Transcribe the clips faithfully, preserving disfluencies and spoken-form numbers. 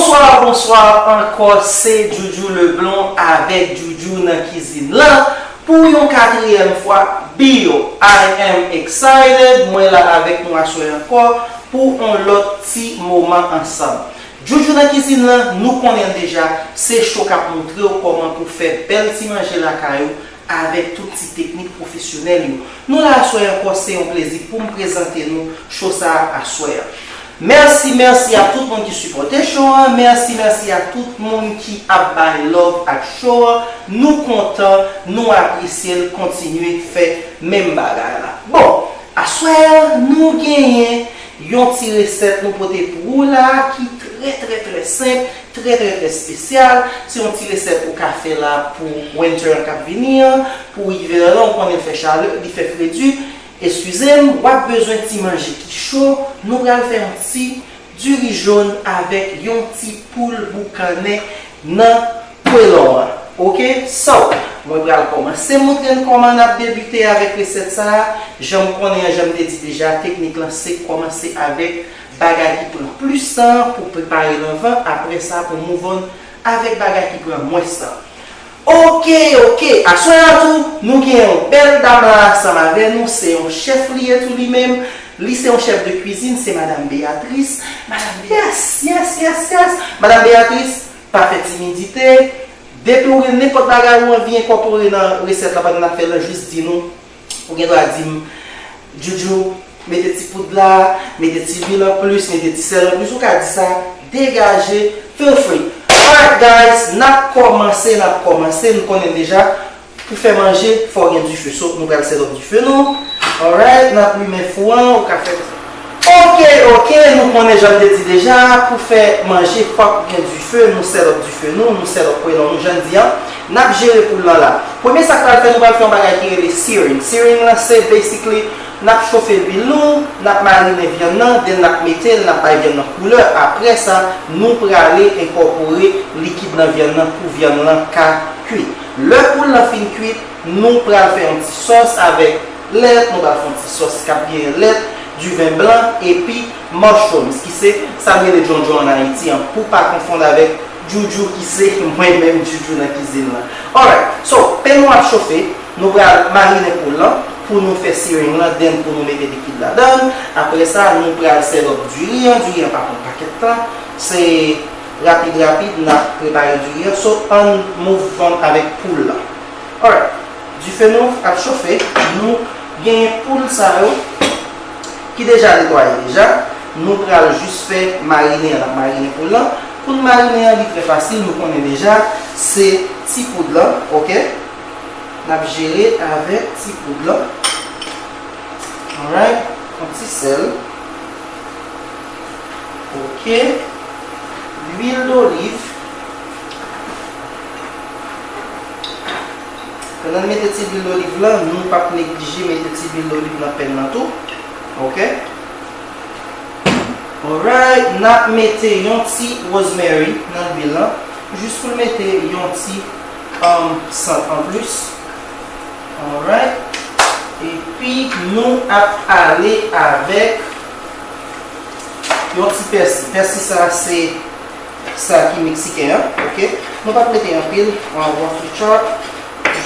Bonswa, bonswa ankò, se Joujou Leblon avèk Joujou nan kizin lan. Pou yon katriyèm fwa, Biyo, I am excited, mwen la avèk nou aswè ankò pou yon lòt ti moman ansanm. Joujou nan kizin lan, nou konnen l deja, se cho k ap montre w kòman pou fè bèl ti manje lakay ou avèk tout ti teknik pwofesyonèl yo. Nou la aswè ankò, se yon plezi pou m prezante nou cho sa a aswè a. Mèsi, mèsi a tout moun ki sipòte cho an. Mèsi, mèsi a tout moun ki ap bay love ak cho an. Nou kontan, nou apresye l. Kontinye fè menm bagay la. Bon, aswè a, nou genyen yon ti resèt nou pote pou ou la ki trè, trè, trè senp, trè, trè, trè espesyal. Se yon ti resèt ou ka fè la pou winter an k ap vini an, pou ivè lan, ou konnen l fè chalè, li fè fredi. Eskize m, w ap bezwen ti manje ki cho. Nou pral fè yon ti diri jòn avèk yon ti poul boukannen nan kwelon an. Oke, so, mwen pral kòmanse montre n kòman n ap debite avèk resèt sa a. Jan m konnen an, jan m te di deja, teknik lan se kòmanse avèk bagay ki pran plis tan pou prepare l anvan, apre sa pou move on avèk bagay ki pran mwens tan. Oke, oke, aswè a tou, nou gen yon bèl dam la ansanm avè nou, se yon chèf li ye tou li menm. Li se yon chèf de kwizin, se Madam Beatrice. Madam Beatrice, yes, yes, yes. Madam Beatrice, pa fè timidite. Depi w gen nenpòt bagay ou anvi enkòpore nan resèt la pandan n ap fè l lan, jis di nou. Ou gen dwa di m, Joujou, mete ti poud la, mete ti lwil anplis, mete ti sèl anplis, ou ka di sa, degaje, feel free. Alright guys, n ap kòmanse, n ap kòmanse, nou konnen deja, pou fè manje, fò w gen dife, so nou pral sèt up dife nou. Alright, n ap limen fou an, ou ka fè. Oke, oke, nou konnen jan m te di deja, pou fè manje, fòk gen dife, nou sèt up dife nou, nou sèt up kwelon nou, jan n di an, n ap jere poul lan la. Premye sa k pral fèt, nou pral fè yon bagay ki rele searing. Searing lan se basically, n ap chofe lwil nou, n ap marinen vyann nan, then n ap mete l, n ap bay vyann nan koulè. Apre sa, nou prale enkòpore likid nan vyann nan pou vyann lan ka kwit. Lè poul lan fin kwit, nou pral fè yon ti sòs avèk lèt, nou pral fè yon ti sòs k ap genyen lèt, diven blan, epi mushrooms, ki se sa n rele djondjon ann Ayiti an, pou pa konfonn avèk Joujou ki se mwen menm Joujou nan kizin lan. Alright, so, pen nou ap chofe, nou pral marinen poul lan pou nou fè searing lan, then pou nou mete likid ladan l. Apre sa, nou pral sèt up diri an, diri an pa pran pakèt tan, se rapid rapid n ap prepare diri an. So, ann move on avèk poul lan. Alright, dife nou ap chofe, nou genyen poul sa yo ki deja netwaye deja. Nou pral jis fè marinen an, n ap marinen poul lan. Pou n marinen an, li trè fasil, nou konnen deja, se ti poud lan, oke? N ap jere avèk ti poud lan. Alright, yon ti sèl. Oke. Lwil doliv. Pandan n mete ti lwil doliv lan, nou p ap neglije mete ti lwil doliv nan pen nan tou. Oke. Alright, n ap mete yon ti rosemary nan lwil lan, jis pou l mete yon ti, um, sant anplis. Alright. Epi nou ap ale avèk yon ti pèsi. Pèsi sa se sa ki meksiken an, oke? Nou p ap mete anpil, an rough chop,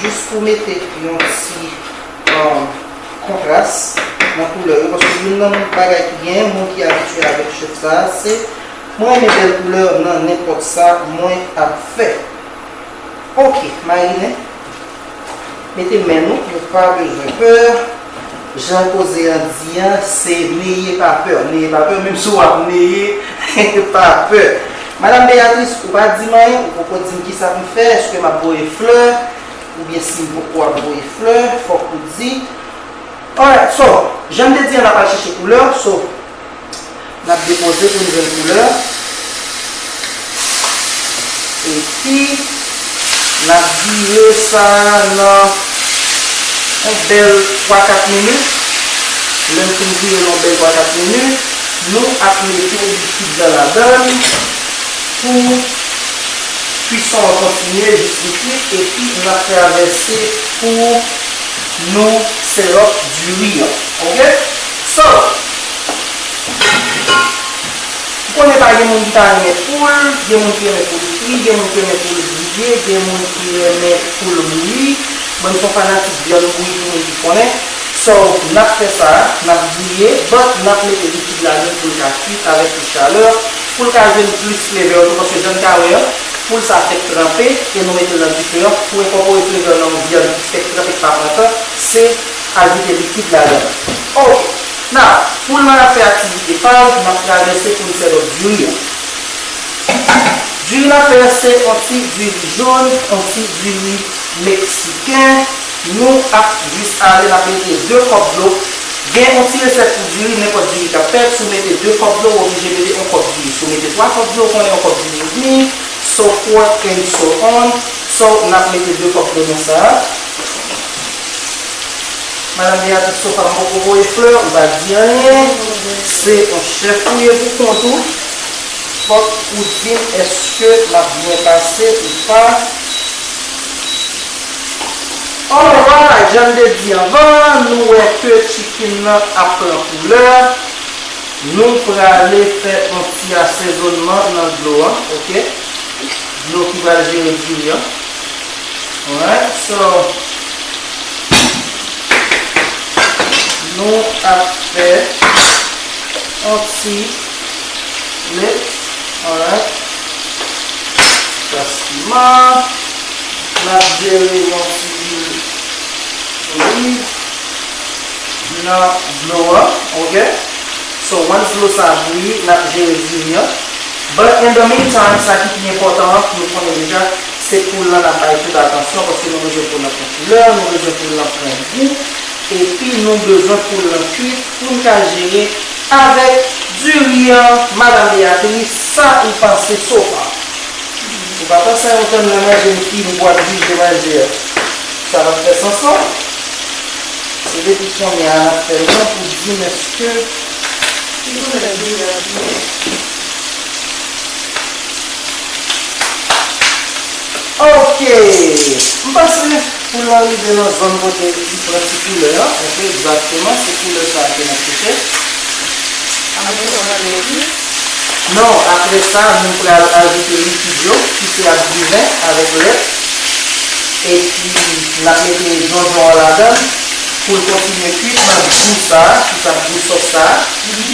jis pou mete yon ti, um, kontras nan koulè yo, paske youn nan bagay ki genyen, moun ki abitye avèk chèf sa a, se mwen renmen bèl koulè nan nenpòt sa mwen ap fè. Oke, marinen. Mete men nou, nou pa bezwen pè. Jan koze an di an, se neye pa pè. Neye pa pè, menm si w ap neye, pa pè. Madam Beatrice, ou pa di m anyen, ou poko di m kisa pou m fè, èske m ap voye flè, oubyen si m poko ap voye flè, fòk ou di. Alright, so, jan m te di an, n ap al chèche koulè, so, n ap depoze pou n jwenn koulè. Epi, n ap vire sa a nan yon bèl twa kat minit. Lè n fin vire l yon bèl twa kat minit, nou ap mete likid la ladan l pou kwison an kontinye jis li kwit, epi n ap travèse pou nou sèt up diri an. Oke? So, Konnen pa gen moun ki pa renmen poul, gen moun ki renmen poul fri, gen moun ki renmen poul griye, gen moun ki renmen poul bouyi. Mwen, m se yon fanatik vyann bouyi pou moun ki konnen. So, n ap fè sa, n ap griye, but n ap mete likid ladann pou l ka kuit avèk tout chalè, pou l ka jwenn plis flavor tou, paske jan n ka wè an, poul sa fèk tranpe, e nou mete l nan dife an, pou enkòpore flavor nan yon vyann ki fèk tranpe, ki pa pran tan, se ajoute likid ladann. Ok, now, poul lan ap fè aktivite pa l, n ap travèse pou n sèt up diri an. Diri n ap fè se yon ti diri jòn, yon ti diri meksiken. Nou ap jis ale, n ap mete de kòp dlo. Gen yon ti resèt pou diri, nenpòt diri k ap fèt, si w mete de kòp dlo, w oblije mete yon kòp diri. Si w mete twa kòp dlo, w konnen yon kòp diri vini, so forth and so on. So, n ap mete de kòp dlo nan sa a. Madanm Beatrice Sofa, m poko voye flè, ou pa di anyen. Se yon chèf ou ye pou kont ou. Fòk ou di m èske m ap byen pase ou pa. Alright, jan m te di anvan, nou wè ke chicken nan ap pran koulè. Nou prale fè yon ti asezònman nan dlo a, ok? Dlo ki pral jere diri an. Alright, so, nou ap fè yon ti lèt, alright? Kras piman, n ap jere yon ti lwil oliv nan dlo an, ok? So, once dlo sa bouyi, n ap jere diri an. But in the meantime, sa ki pi enpòtan an, nou konnen deja, se poul lan n ap bay tout atansyon, paske nou bezwen poul lan pran koulè, nou bezwen poul lan pran gou, epi nou bezwen poul lan kuit pou n ka jere avèk diri an. Madanm Beatrice, sa ou panse so far? Ou pa panse a yon tann nan manje m ki m pral jije manje a? Sa p ap fè sans non. Se depi kounye a n ap fè l non pou di m èske. Ok. M panse poul lan rive nan zòn kote li pran ti koulè a. Ok, egzakteman, se koulè sa a ke n ap chèche. Apre sa, w pral mete. Non, apre sa, nou pral ajoute likid yo, ki se ap diven avèk lèt. Epi, n ap mete djondjon an ladan l pou l kontinye kuit nan gou sa a, ki se ap gou sòs sa a.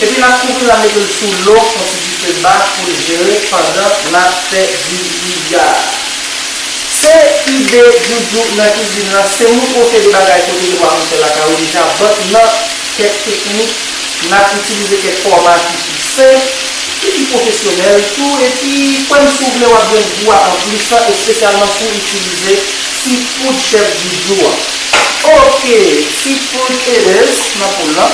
Epi, n ap kouvri l, n ap mete l sou lo, yon ti dife ba pou l jere pandan n ap fè diri a. Se ide Djoudjou nan kizin nan, se moun posede bagay kote yo ap fè lakay ou deja, but nan kèk teknik, n ap itilize kèk fòma ki pi senp, ki pi pwofesyonèl tou, epi kwè m si w vle w ap jwenn gou a anplis, espesyalman si w itilize ti poud chèf Djoudjou a. Ok, ti poud it is nan poul lan.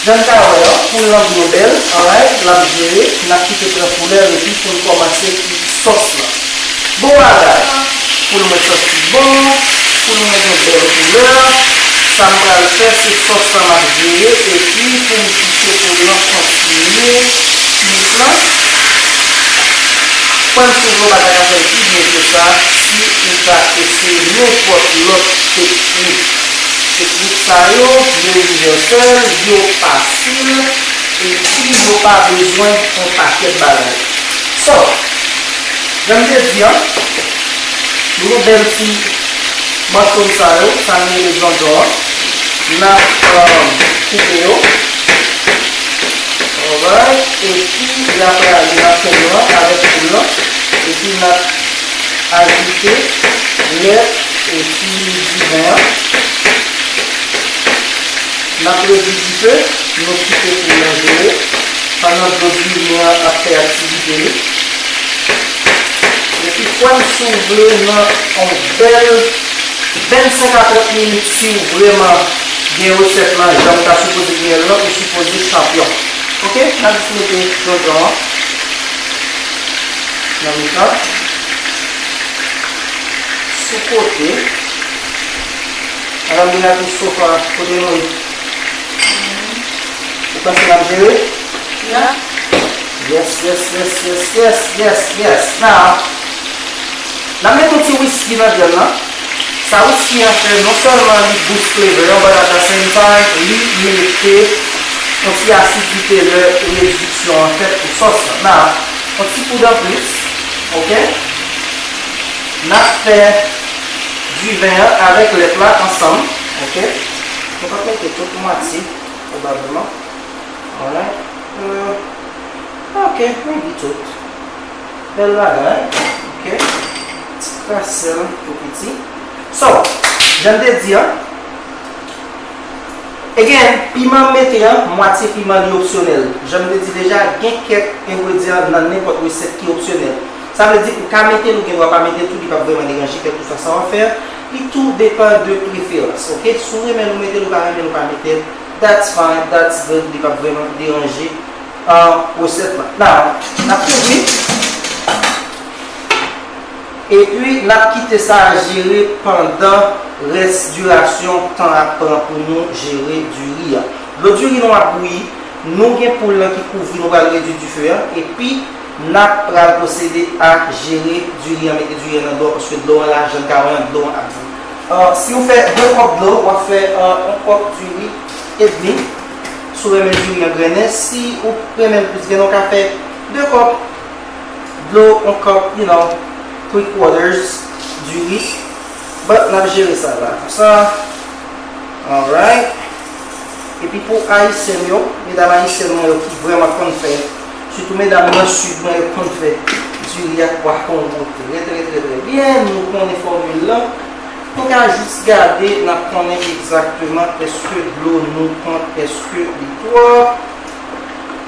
Jan n ka wè an, poul lan byen bèl, alright, l ap jere, n ap kite pran koulè l epi pou n kòmanse kuit sòs lan. Bon bagay! Poul mwen santi bon, poul mwen gen bèl koulè. Sa m pral fè, se sòs lan m ap jere, epi pou m kite poul lan kontinye kuit lan. Kwè m si w vle w pa ta ka fè l pi byen ke sa, si ou ta eseye nenpòt lòt teknik. Teknik sa yo, yo inivèsèl, yo fasil, epi yo pa bezwen yon pakèt bagay. So, jan m te di an, nou gen bèl ti mòso sa yo, sa n rele djondjon an. N ap, um, koupe yo. Alright. Epi, y ap ale nan fènyo an avèk poul lan. Epi, n ap ajoute lèt epi diven an. N ap redui dife, nou kite poul lan jere, pandan dlo diven an ap fè aktivite li. Epi kwè m si w vle nan yon bèl vennsenk a trant minit, si w vrèman gen resèt lan jan w ta sipoze genyen l lan, ou sipoze chanpyon. Ok, n ap jis mete djondjon an nan mitan. Sou kote. Madanm Beatrice Sofa, kote nou ye? Ou panse n ap jere? Yeah. Yes, yes, yes, yes, yes, yes, yes. Now, n ap met yon ti wiski nan vyann nan. Sa wiski an fè, non sèlman li boost flavor an, but at the same time, li mete Yon ti asidite lè rediksyon an fèt pou sòs la. Now, yon ti poud anplis, oke? N ap fè diven an avèk lèt la ansanm, oke? Nou p ap mete tout, mwatye, pwobableman. Alright. Euh, ok, maybe tout. Bèl bagay. Ok. Ti kras sèl tou piti. So, jan m te di an, again, piman m mete an, mwatye piman li opsyonèl. Jan m te di deja, gen kèk engredyan nan nenpòt resèt ki opsyonèl. Sa vle di ou ka mete l, ou gen dwa pa mete l tou, li p ap vrèman deranje kèlkeswa sa w ap fè. Li tou depann de preferans, oke? Si w renmen l, ou mete l, ou pa renmen l, ou pa mete l. That's fine, that's good, li p ap vrèman deranje, uh, resèt la. Now, n ap kouvri. Epi, n ap kite sa a jere pandan rès dirasyon tan ap pran pou nou jere diri a. Dlo diri nou ap bouyi, nou gen poul lan ki kouvri, nou pral redui dife a, epi n ap pral pwosede a jere diri an, mete diri an nan dlo, paske dlo an la, jan n ka wè an, dlo an ap bouyi. Uh, si w fè de kòp dlo, w ap fè, uh, yon kòp diri edmi. Si w renmen diri an grennen, si ou renmen l plis grennen, w ka fè de kòp dlo, yon kòp, you know, three quarters diri. But n ap jere sa la. Konsa, alright. Epi pou Ayisyèn yo, medam Ayisyèn mwen yo ki vrèman konn fè, sitou medam nan Sid mwen yo konn fè diri ak pwa kongo trè, trè, trè, trè byen. Nou konnen fòmil lan. Nou ka jis gade, n ap konnen egzakteman èske dlo nou pran, èske li twòp.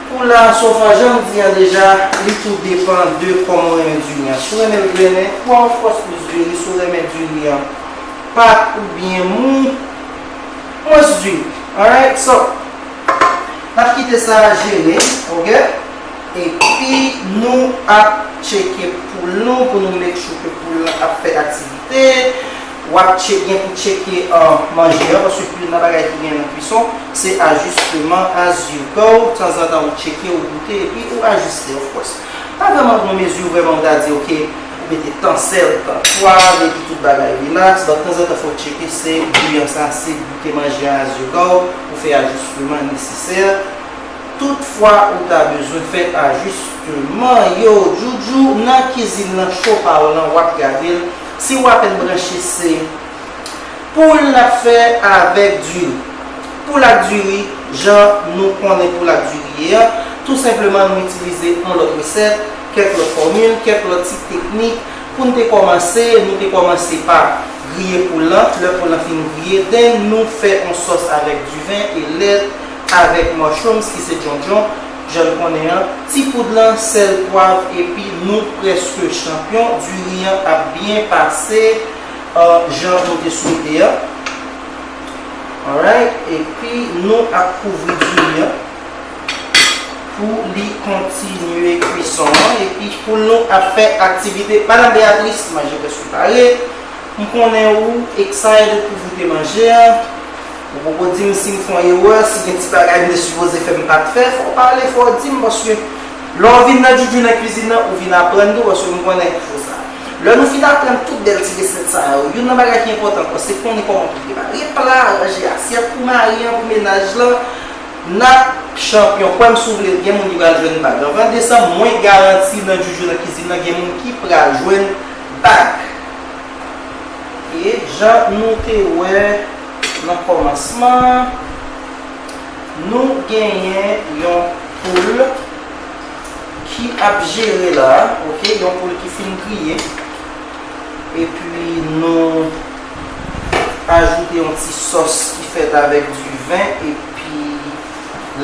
Pou la, so far, jan m di an deja, li tou depann de kòman w renmen diri an. Si w renmen l grennen, pran yon fòs plis diri. Si w renmen diri an pat oubyen mou, mwens diri. Alright, so, n ap kite sa jere, oke? Epi nou ap tcheke poul nou pou nou make sure ke poul lan ap fè aktivite. W ap tcheke, gen pou tcheke, uh, manje an, paske youn nan bagay ki gen nan kwison, se ajisteman as you go. Tanzantan ou tcheke, ou goute, epi ou ajiste, of course. Pa vrèman gen yon mezi vrèman ou ta di, oke, ou mete tan sèl, tan pwav, epi tout bagay relax. But tanzantan fò w tcheke, se bouyi an sa, se goute manje an as you go, ou fè ajisteman nesesè. Tout fwa ou ta bezwen fè ajisteman yo, Djoudjou nan kizin nan, cho pa w lan, w ap gade l. Si w apèn branche, se poul n ap fè avèk diri. Poul ak diri, jan nou konnen poul ak diri ye an, tou senpleman nou itilize yon lòt resèt, kèk lòt fòmil, kèk lòt ti teknik. Pou n te kòmanse, nou te kòmanse pa griye poul lan. Lè poul lan fin griye, then nou fè yon sòs avèk diven e lèt, avèk mushrooms ki se djondjon, jan n konnen an, ti poud lan, sèl, pwav, epi nou prèske chanpyon. Diri an ap byen pase, uh, jan nou te swete an. Alright, epi nou ap kouvri diri an pou li kontinye kwison an, epi poul nou ap fè aktivite. Madam Beatrice, manje prèske pare. M konnen ou excited pou goute manje an. Ou poko di m si m fè yon erè, si gen ti bagay m te sipoze fè m pa t fè, fò w pale, fò w di m, paske lè w vin nan Djoudjou nan kwizin nan, ou vin aprann tou, paske m konnen fò sa. Lè nou fin aprann tout bèl ti resèt sa yo, youn nan bagay ki enpòtan ankò, se konnen kòman pou prepare pla, ranje asyèt pou mari an, pou mennaj lan. N ap chanpyon, kwè m si w vle, gen moun ki pral jwenn bag. An vendesanm, mwen garanti nan Djoudjou nan kizin nan, gen moun ki pral jwenn bag. E jan nou te wè nan kòmansman an, nou genyen yon poul ki ap jere la, oke, yon poul ki fin griye. Epi nou ajoute yon ti sòs ki fèt avèk diven epi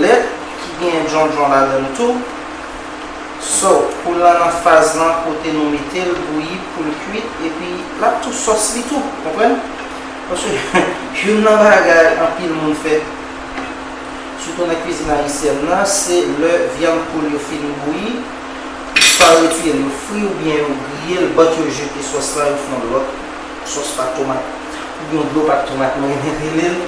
lèt, ki gen djondjon ladan l tou. So, poul lan nan faz lan kote nou mete l bouyi pou l kuit, epi l ap tou sòs li tou, konprann? Paske youn nan bagay anpil moun fè, sitou nan kwizin ayisyèn nan, se lè vyann poul yo fin bouyi, swa yo retire l, yo fri oubyen yo griye l, but yo jete sòs lan, yo fè yon lòt sòs pa tomat, oubyen yon dlo pa tomat, mwen renmen rele l.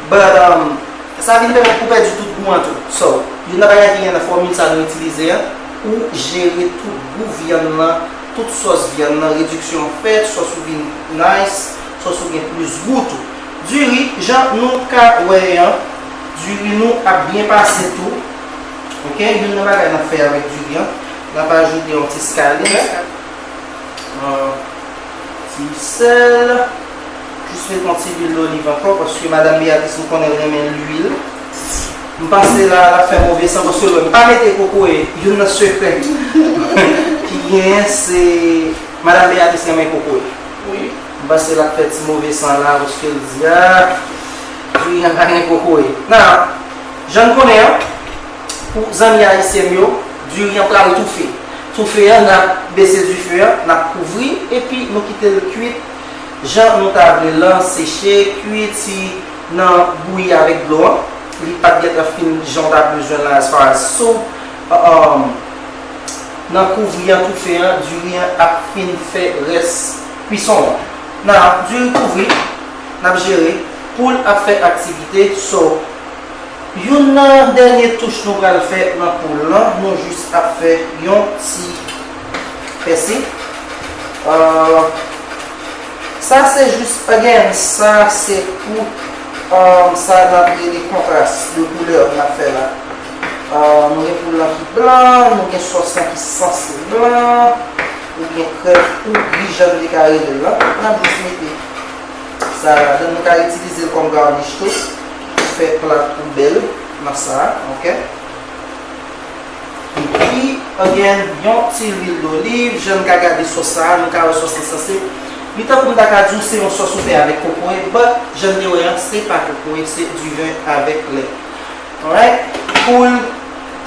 But, um, Sa vin pèmèt pou pèdi tout gou an tou. So, youn nan bagay ki gen nan fòmil sa nou itilize an, ou jere tout gou vyann nan, tout sòs vyann nan, rediksyon an fèt, sòs ou vin nice, sòs ou gen plis gou tou. Diri, jan nou ka wè an, Diri nou ap byen pase tou. Ok, youn nan bagay n ap fè avèk diri an, n ap ajoute yon ti skalin, yon ti sèl, jis met yon ti lwil doliv ankò, paske madanm Beatrice, nou konnen l renmen lwil. M panse la, l ap fè move san, paske l wè m pa mete kokoye, youn nan sekrè ki genyen, se madanm Beatrice renmen kokoye. Wi. M panse l ap fè ti move san la, paske l di, ah, diri an pa gen kokoye. Nan, jan n konnen an, pou zanmi ayisyen m yo, diri an pral toufe. Toufe an, n ap bese dife an, n ap kouvri, epi nou kite l kwit jan nou ta vle l lan, seche, kwit, si nan bouyi avèk dlo an, li pa t gentan fin jan w ta bezwen l lan, as far as soup, um, nan kouvri an, toufe an, diri an ap fin fè rès kwison an. Nan diri kouvri, n ap jere, poul ap fè aktivite, so, youn nan dènye touch nou pral fè nan poul lan, nou jis ap fè yon ti pèse. Euh, sa se jis, again, sa se pou, euh, sa n ap rele kontras de koulè n ap fè la. Euh, nou gen poul lan ki blan, nou gen sòs lan ki sanse blan, oubyen krèm ou gri jan n te ka rele l lan. N ap jis mete sa ladan, nou ka itilize l kòm garnish tou, pou fè plat ou bèl nan sa, ok? Epi, again, yon ti lwil doliv, jan n ka gade sòs sa, nou ka wè sòs lan sanse. Li tankou m ta ka di w se yon sòs ou fè avèk kokoye, but jan n te wè an, se pa kokoye, se diven avèk lè. Alright? Poul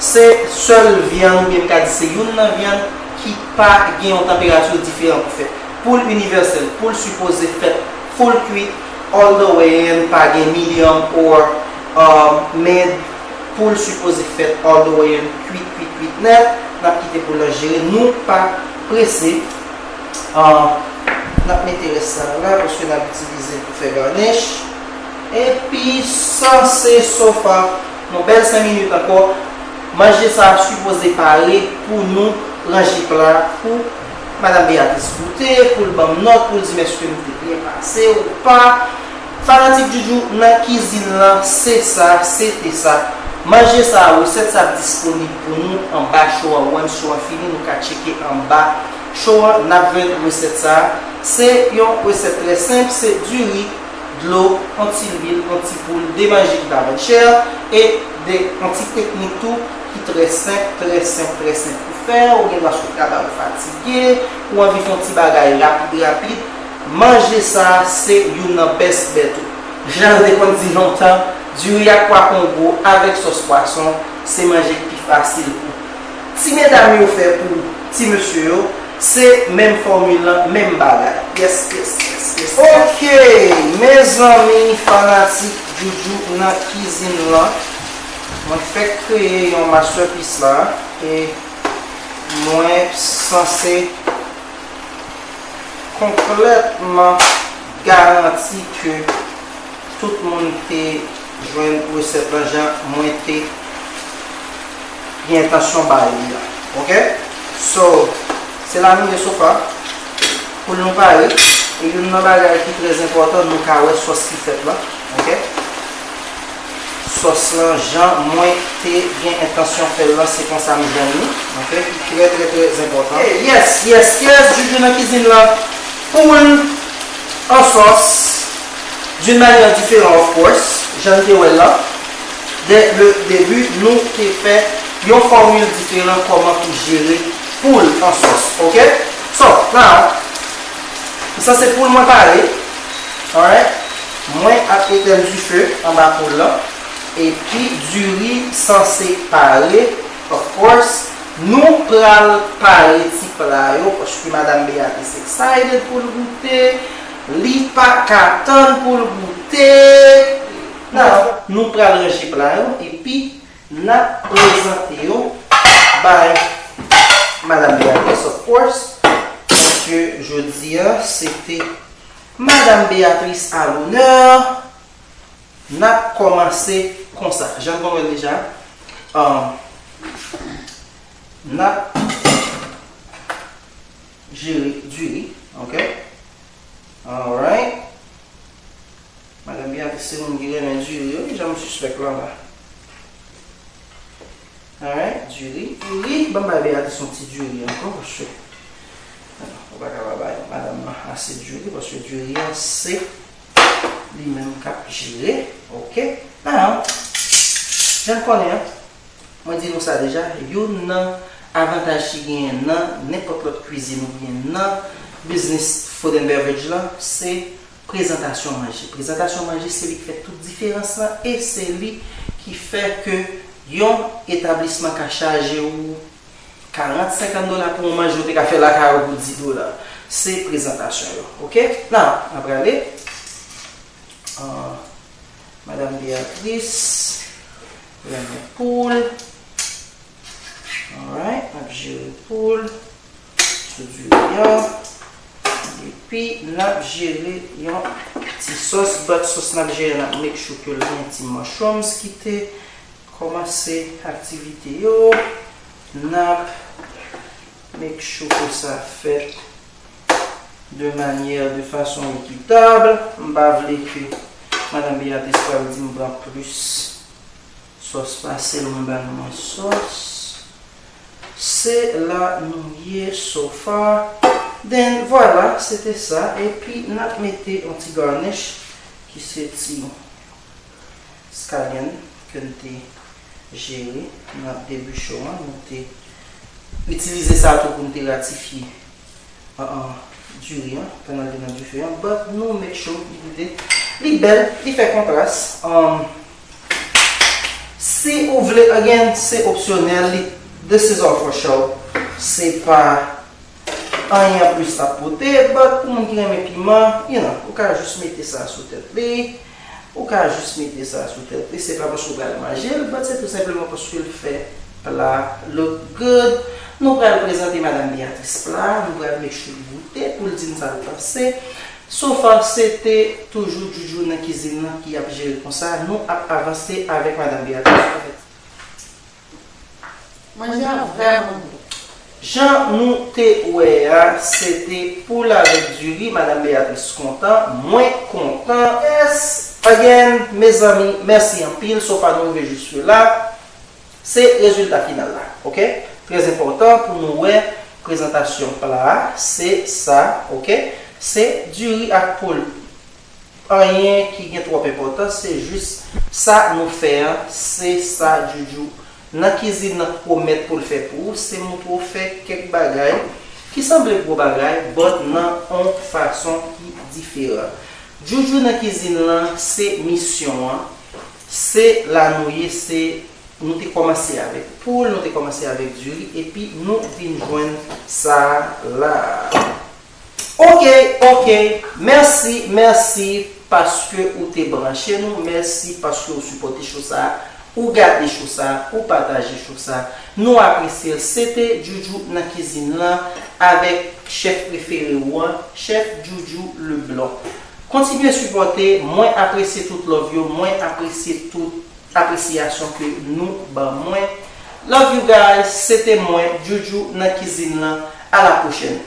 se sèl vyann, oubyen m ka di se youn nan vyann ki pa gen yon tanperati diferan pou fèt. Poul inivèsèl, poul sipoze fèt full kwit, all the way in, pa gen medium or, um, mid. Poul sipoze fèt all the way in, kwit, kwit, kwit nèt. N ap kite poul lan jere, nou pa prese. Ah, n ap mete rès sa la, paske n ap itilize l pou fè garnish. Epi, sa se so far. Yon bèl senk minit ankò. Manje sa a sipoze pare pou nou ranje pla pou Madanm Beatrice goute, pou l ban m nòt, pou l di m èske m te byen pase ou pa. Fanatik Djoudjou nan kizin lan, se sa, se te sa. Manje sa a, resèt sa ap disponib pou nou anba show an. Once show an fini, nou ka tcheke anba show an, n ap jwenn resèt sa a. Se yon resèt trè senp, se diri, dlo, yon ti lwil, yon ti poul, de manje ki pa vann chè, e de, yon ti teknik tou ki trè senp, trè senp, trè senp pou fè. Ou gen dwa sot travay, ou fatige, ou anvi fè yon ti bagay rapid, rapid. Manje sa a se youn nan best bet ou. Jan yo te konn di lontan, diri ak pwa kongo avèk sòs pwason, se manje k pi fasil pou ti medam yo fè pou ti mesye yo, se menm fòmil lan, menm bagay. Yes, yes, yes, yes. Ok, mezanmi, fanatik Djoudjou nan kizin lan, mwen fèk kreye yon masterpiece la, e mwen sanse konplètman garanti ke tout moun te jwenn resèt lan jan mwen te gen entansyon ba li a. Ok? So, se la nou ye so far. Poul nou pare. E youn nan bagay ki trè enpòtan, nou ka wè sòs ki fèt la. Ok? Sòs lan, jan mwen te gen entansyon fè l lan, se konsa m jwenn li. Ok? Li trè, trè, trè enpòtan. Yes, yes, yes, Djoudjou nan kizin lan. Poul an sòs, d'une manière différente, of course, jan n te wè l lan. Dès le début, nou te fè yon fòmil diferan kòman pou jere poul an sòs, ok? So, now, sa se poul mwen pare, alright? Mwen ap etèn dife anba poul lan, epi diri sanse pare, of course. Nou pral pare ti pla yo, paske Madam Beatrice excited pou l goute. Li pa ka tann pou l goute. Now, nou pral ranje pla yo, epi n ap prezante yo bay Madam Beatrice, of course, paske jodi a, se te Madam Beatrice à l'honneur. N ap kòmanse konsa. Jan n konn wè l deja, um, n ap jere diri, ok? Alright. Madam Beatrice se moun ki renmen diri, wi, jan m sispèk lan la. Alright, diri. Diri, ban m bay Beatrice yon ti diri ankò, paske, ou pa ka pa bay madanm nan ase diri, paske diri an se li menm k ap jere, oke? Now, jan n konnen an, mwen di nou sa deja, youn nan avantaj ki genyen nan nenpòt lòt kwizin oubyen nan biznis food and beverage lan, se prezantasyon manje. Prezantasyon manje se li k fè tout diferans lan e se li ki fè ke yon etablisman ka chaje ou karant, senkant dola pou yon manje ou te ka fè lakay ou pou dis dola. Se prezantasyon yo. Oke? Now, n ap prale. Ah, Madanm Beatrice, renmen poul. Alright, n ap jere poul sou diri a. Epi, n ap jere yon ti sòs, but sòs n ap jere, n ap make sure ke l gen ti mushrooms ki te kòmanse aktivite yo. N ap make sure ke sa fèt de manyè, de fason ekitab. M pa vle ke Madanm Beatrice pral di m pran plis sòs pase l, mwen ba l mwens sòs. Se la nou ye so far. Then, vwala, se te sa. Epi, n ap mete yon ti garnish ki se ti scallion ke n te jere nan debi cho an. Nou te itilize sa tou pou n te ratifye an, an, diri an, pandan l te nan dife an, but nou make sure li goute. Li bèl, li fè kontras. Um, si ou vle, again, se opsyonèl, li, this is all for show. Se pa anyen anplis l ap pote, but pou moun ki renmen piman, you know, ou ka jis mete sa sou tèt li. Ou ka jis mete sa sou tèt li, se pa paske w pral manje l, but se tou senpleman paske l fè pla look good. Nou pral prezante Madanm Beatrice pla, nou pral make sure l goute pou l di n sa l panse. So far, se te toujou Djoudjou nan kizin nan ki ap jere konsa. Nou ap avanse avèk Madanm Beatrice. Manje a vrèman bon. Jan nou te wè a, se te poul avèk diri, Madanm Beatrice kontan, mwen kontan. Yes, again, mezanmi, mèsi anpil, so far nou rive jiske la. Se rezilta final la, oke? Trè enpòtan pou nou wè prezantasyon pla a, se sa, oke? Se diri ak poul. Anyen ki gen twòp enpòtans, se jis sa nou fè an, se sa Djoudjou nan kizin nan pwomèt pou l fè pou ou, se montre w fè kèk bagay ki sanble gwo bagay, but nan on fason ki diferan. Djoudjou nan kizin lan, se misyon an, se la nou ye, se nou te kòmanse avèk poul, nou te kòmanse avèk diri, epi nou vin jwenn sa la. Oke, oke. Mèsi, mèsi paske ou te branche nou. Mèsi paske ou sipòte cho sa, ou gade cho sa, ou pataje cho sa. Nou apresye l. Se te Djoudjou nan kizin lan avèk chèf prefere ou an, chèf Djoudjou Leblanc. Kontinye sipòte. Mwen apresye tout love yo. Mwen apresye tout apresyasyon ke nou ban mwen. Love you guys. Se te mwen, Djoudjou nan kizin lan. A la pwochèn.